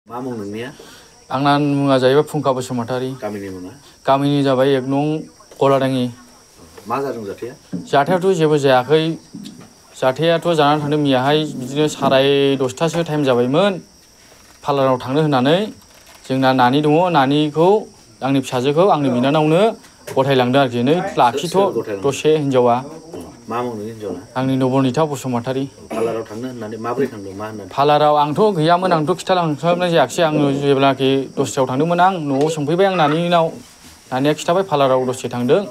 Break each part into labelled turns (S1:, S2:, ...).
S1: मा मुं नोंनिया?
S2: आंना मुङा जाहैबाय फुंखा बसुमतारी।
S1: गामिनि मुङा?
S2: गामिनि जाबाय 1 नं गलादाङि।
S1: मा जादों जाथाया?
S2: जाथायाथ' जेबो जायाखै। जाथायाथ' जानानै थांदों मैयाहाय बिदिनो 10:30 टाइम जाबायमोन। पार्लाराव थांनो होननानै जोंना नानि दङ, नानिखौ आंनि फिसाजोखौ आंनि बिनानावनो गथायलांदों आरोखि। नै लाखिथ' दसे हिनजावा।
S1: मा मुं नोंनि हिनजावना?
S2: आंनि नबनिता बसुमतारी।
S1: पार्लाराव थांनो होननानै माबोरै थांदों? मा होननानै?
S2: पार्लाराव आंथ' गैयामोन, आंथ' खिथालांस्लाबनाय जायाखिसै। आङो जेब्लाखि दस्रायाव थांदोंमोन आं न'आव सोंफैबाय आं नानिनाव। नानिया खिथाबाय पार्लाराव दसे थांदों,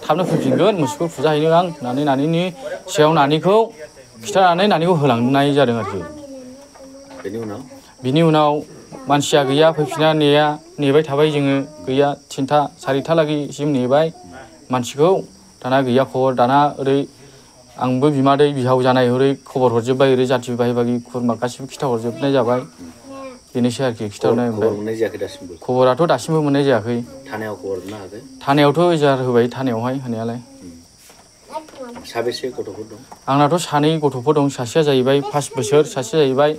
S2: थाबनो फैफिनगोन मोसौखौ फुजाहैनो आं होननानै नानिनि सायाव नानिखौ खिथानानै नानिखौ होलांनाय जादों आरोखि। बिनि उनाव मानसिया गैया, फैफिना नेबाय थाबाय जोङो। गैया 3टा 4टा लागैसिम नेबाय मानसिखौ। दाना गैया खबर। दाना ओरै आंबो बिमादै बिहाव जानाय ओरै खबर हरजोब्बाय, ओरै जाथि बाहाय बागि खुरमा गासिबो खिथाहरजोबनाय जाबाय। बेनोसै आरोखि खिथानाय।
S1: खबर मोननाय जायाखै दासिमबो?
S2: खबराथ' दासिमबो मोननाय जायाखै।
S1: थानायाव खबर हरनो हागोन?
S2: थानायावथ' एजाहार होबाय, थानायावहाय होनायालाय।
S1: साबेसे गथ'फोर दं?
S2: आंनाथ' 2 गथ'फोर दं। सासेया जाहैबाय 5 बोसोर, सासेया जाहैबाय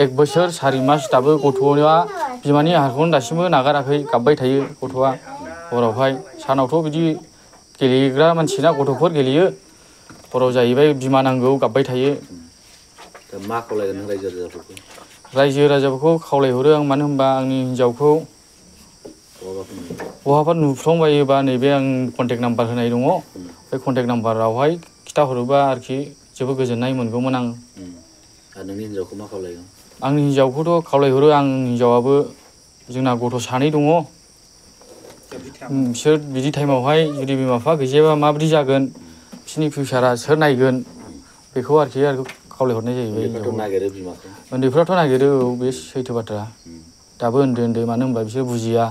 S2: 1 बोसोर 4 मास। दाबो गथ'आ बिमानि आहारखौनो दासिमबो नागाराखै, गाबबाय थायो गथ'आ हरावहाय। सानावथ' बिदि गेलेग्रा मानसिना गथ'फोर गेलेयो, हराव जाहैबाय बिमा नांगौ गाबबाय थायो।
S1: दा मा खावलायगोन नों रायजो राजाफोरखौ?
S2: रायजो राजाफोरखौ खावलायहरो आं, मानो होनबा आंनि हिनजावखौ बहाबा नुफ्लांबायोबा नैबे आं कन्टेक्ट नाम्बार होनाय दङ, बे कन्टेक्ट नाम्बारावहाय खिथाहरोबा आरोखि जोबोद गोजोननाय मोनगौमोन आं।
S1: आरो नोंनि हिनजावखौ मा खावलायगोन?
S2: आंनि हिनजावखौथ' खावलायहरो, आं हिनजावाबो जोंना गथ' 2 दङ। बिसोर बिदि टाइमावहाय जुदि बिमा बिफा गैजायाबा माबायदि जागोन, बिसोरनि फिउचारा सोर नायगोन, बेखौ आरोखि खावलायहरनाय जाहैबाय। उन्दैफ्राथ' नागिरो, औ बे सैथो बाथ्रा। दाबो उन्दै मानो होनबा बिसोर बुजिया।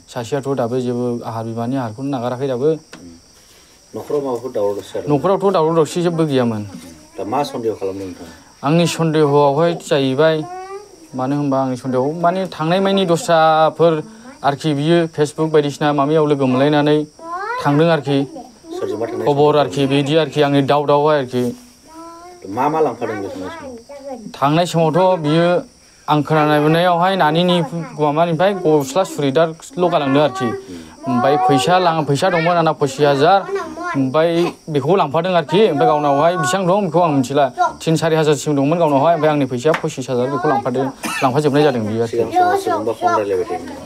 S2: सासेयाथ' दाबो जेबो बिमानि आहारखौनो नागाराखै दाबो।
S1: न'खराव माबाफोर दावराव दावसि जादों?
S2: न'खरावथ' दावराव दावसि जेबो गैयामोन।
S1: दा मा सन्देह खालामदों नोंथाङा?
S2: आंनि सन्देहआवहाय जाहैबाय, मानो होनबा आंनि सन्देहआव माने थांनाय मानि दस्राफोर आरोखि, बियो फेसबुक बायदिसिना माबायाव लोगो मोनलायनानै थांदों आरोखि। खबर आरोखि बिदि आरोखि, आंनि दाउट आरोखि।
S1: मा लांफादों बे
S2: थांनाय समावथ' बियो आं खोनानाय मोननायावहाय नानिनि माबानिफ्राय गस्ला सुरिदारल' गालांदों आरोखि। ओमफ्राय फैसा दंमोन आंना 25,000, ओमफ्राय बेखौ लांफादों आरोखि। ओमफ्राय गावनावहाय बेसेबां दं बेखौ आं मिथिला। 3-4 हाजारसिम दंमोन गावनावहाय, ओमफ्राय आंनि फैसाया 25,000, बेखौ लांफाजोबनाय जादों बियो आरोखि।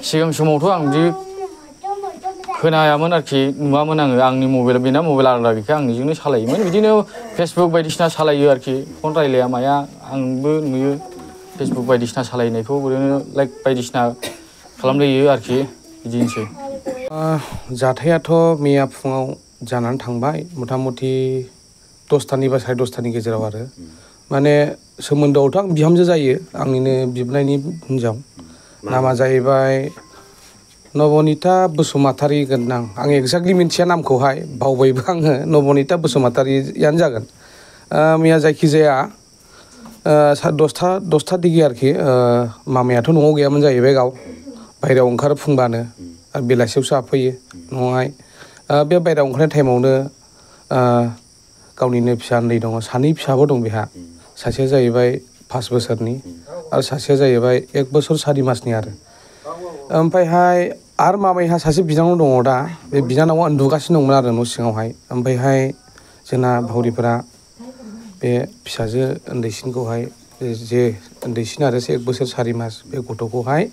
S2: सिगां समावथ' आं बिदि खोनायामोन आरोखि, नुवामोन आङो। आंनि मबाइल, बेना मबाइल आलादा गैखाया, आं बेजोंनो सालायोमोन। बिदिनो फेसबुक बायदिसिना सालायो आरोखि। फन रायलाया माया, आंबो नुयो फेसबुक बायदिसिना सालायनायखौ, ओरैनो लाइक बायदिसिना खालामलायो आरोखि, बिदिनोसै।
S3: जाथायाथ' मैया फुङाव जानानै थांबाय, मथा मथि 10टानिफ्राय 10:30 गेजेराव आरो। माने सोमोन्दोआवथ' आं बिहामजो जायो, आंनिनो बिबोनांनि हिनजाव। नामा जाहैबाय नबनिता बसुमतारी गोनदां। आं एक्जेक्टलि मिन्थिया नामखौहाय, बावबायबो आङो। नबनिता बसुमतारीयानो जागोन। मैया जायखिजाया 10टा दिगि आरोखि। मामायाथ' न'आव गैयामोन जाहैबाय, गाव बाहेरायाव ओंखारो फुंबानो, आरो बेलासियावसो हाबफैयो न'आवहाय। बे बाहेरायाव ओंखारनाय टाइमावनो गावनिनो फिसा उन्दै दङ, 2 फिसाबो दं बेहा। सासेया जाहैबाय 5 बोसोरनि, आरो सासेया जाहैबाय 1 बोसोर 4 मासनि आरो। ओमफ्रायहाय आरो मामायहा सासे बिनानाव दङ दा, बे बिनानावा उन्दुगासिनो दंमोन आरो न' सिङावहाय। ओमफ्रायहाय जोंना भावरिफोरा बे फिसाजो उन्दैसिनखौहाय, जे उन्दैसिन आरो 1 बोसोर 4 मास, बे गथ'खौहाय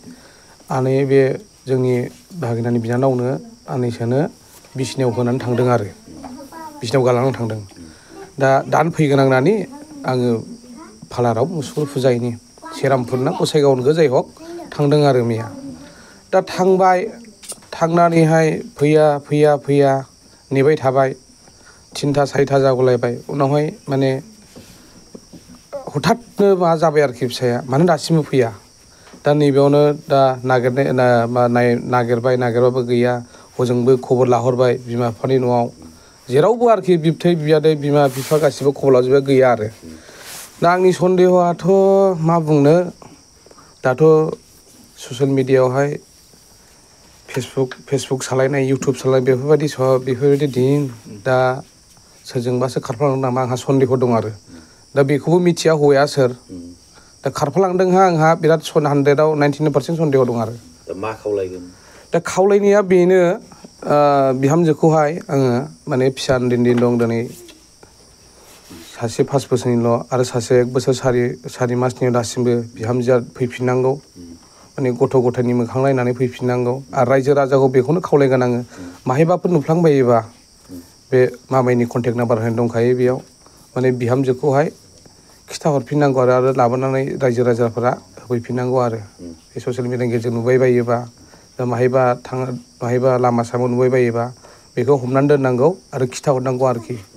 S3: बे जोंनि भागिनानि बिनानावनो आनैसोनो बिसिनायाव होनानै थांदों आरो, बिसिनायाव गालांनानै थांदों। दानो फैगोन आं नानि, आङो पार्लाराव मुसुगुर फुजाहैनि, सेरामपुर ना गसाइगावनो जाय हक थांदों आरो मैया। दा थांबाय, थांनानैहाय फैया नेबाय थाबाय। 3टा 4टा जागुलायबाय। उनावहाय माने हथादनो माबा जाबाय आरोखि फिसाया, मानो दासिमबो फैया। दा नैबेयावनो दा नागिरबाबो गैया। हजोंबो खबर लाहरबाय बिमा बिफानि न'आव, जेरावबो आरोखि बिबथै बियादै बिमा बिफा गासिबो खबर लाजोबबाय, गैया आरो। दा आंनि सन्देहआथ' मा बुंनो, दाथ' ससियेल मिडियायावहाय फेसबुक सालायनाय, इउटुब सालायनाय, बेफोरबायदि दिन। दा सोरजोंबासो खारफ्लांदों नामा, आंहा सन्देह दं आरो। दा बेखौबो मिथिया हौवाया सोर, दा खारफालांदोंहा आंहा बिराद 100%आव 99% सन्देह दं आरो
S1: दा मा खावलायगोन
S3: दा खावलायनाया बेनो बिहामजोखौहाय आङो माने फिसा उन्दै दं दिनै सासे 5 बोसोरनिल' आरो सासे 1 बोसोर सारि मासनि दासिमबो बिहामजोआ फैफिननांगौ माने गथ' गथायनि मोखां नायनानै फैफिननांगौ आरो रायजो राजाखौ बेखौनो खावलायगोन आङो माहायबाफोर नुफ्लांबायोबा बे मामायनि कन्टेक्ट नाम्बार होनाय दंखायो बेयाव माने बिहामजोखौहाय खिथाहरफिननांगौ आरो लाबोनानै रायजो राजाफोरा होफैफिननांगौ आरो बे ससियेल मिडियानि गेजेरजों नुबाय बायोबा माहायबा लामा सामा नुबाय बायोबा बेखौ हमनानै दोननांगौ आरो खिथाहरनांगौ आरोखि